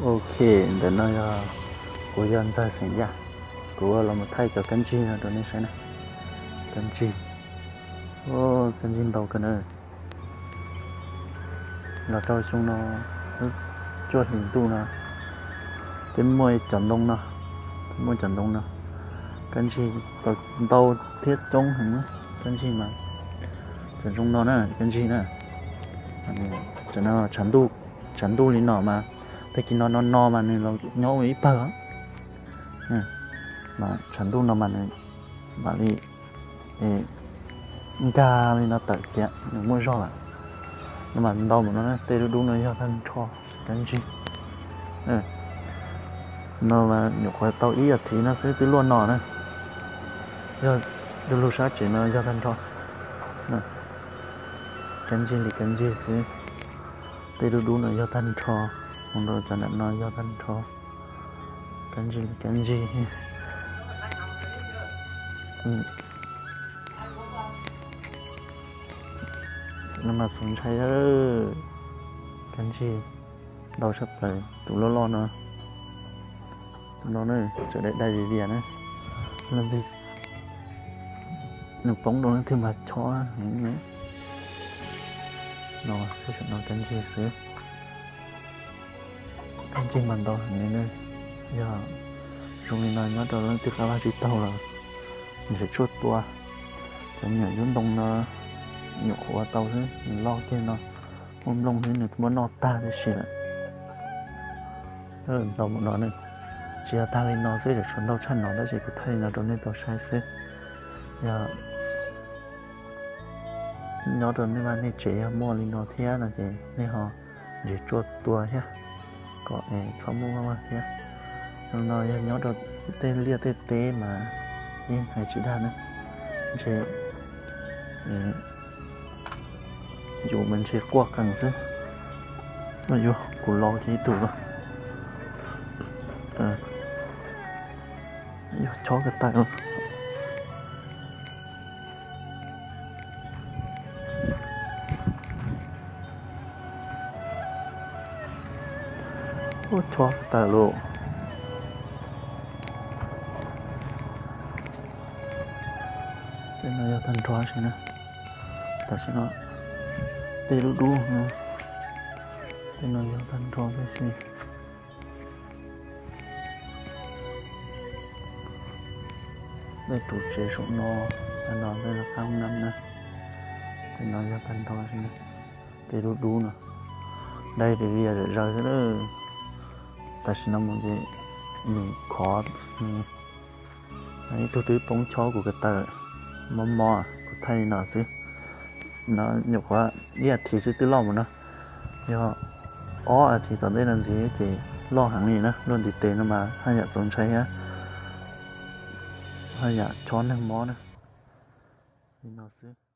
Ok, ntawm no yog kuv yog Ntxawg xeem Yaj, kuv los mus thaij cov kab ntsig no rau nej saib na. Kab ntsig, kab ntsig ntau kawg na. Los rau xyoo no, lub cuaj hlis ntuj no, twb muaj cov ntoo no, muaj cov ntoo no, kab ntsig tau ntau thiab coob heev, kab ntsig mas cov zoo no na, kab ntsig na. Tshav ntuj, tshav ntuj li no mas, tag kis no no no mas nws los nyob ua ib pawg. Mas tshav ntuj no mas nws mam li nkag li no tawm thiab nws muaj zog lawm. No mas ntau mus no, tej dub dub no yog tag nrho kab ntsig. No mas nyuam qhuav tau ib as thiv no xwb twb luaj no na. Yog du lug sab tsev no yog tag nrho. Kab ntsig li kab ntsig xwb. Tej dub dub no yog tag nrho, mus rau cov nram no yog tag nrho. Kab ntsig li kab ntsig. No mas txaus ntshai, kab ntsig ntau tshaj plaws tus loj loj no. Tus no na, tseem dai dai vias vias na. Leej twg, nws poob rau leej twg mas chob heev na. No, no kab ntsig xwb. Kab ntsig mas ntau heev li na. Yog zoo li no nyob rau leej twg qab vaj tsis taug los nws tseem tshuaj tua. Cov me nyuam yub ntoo no nyuam qhuav tau xwb, nws loj kiag no, muaj nplooj xwb nws muab noj tag tib si lawm. Ntau mus no ne, tsis yog tag li no xwb, tseem tshuav ntau tshaj no tab sis kuv thaij li no rau nej tau saib xwb. Yog nyob rau nej vaj nej tsev yog muaj li no thiab no ces nej ho ntsev tshuaj tua thiab kom es txhob muaj vaj vag thiab. No yog nyob rau tej liaj tej teb mas yeej hais tsis dag na, ntshe yus mas ntshe quaj qees xwb. Yuav kuv los kiag ib tug los, yog chob ko taw los. Ua chob ko taw lauj. Tej no yog tag nrho si na. Tam sim no tej dub dub no, tej no yog tag nrho tib si. Tej ruv tsev saum no, no tej qab na, tej no yog tag nrho si na. Tej dub dub no, dai vias vias zom zaws xwb. Tam sim no mus ces nws khov, ib tug twb poob chob kuv ko taw mob mob, kuv thaij li no xwb. No nyuam qhuav ib as thiv xwb twb loj mus no, yog ob as thiv tom ntej no ntxiv ces loj heev li na. Luaj ntiv tes no mas haj yam txaus ntshai thiab, haj yam chob neeg mob na. Li no xwb.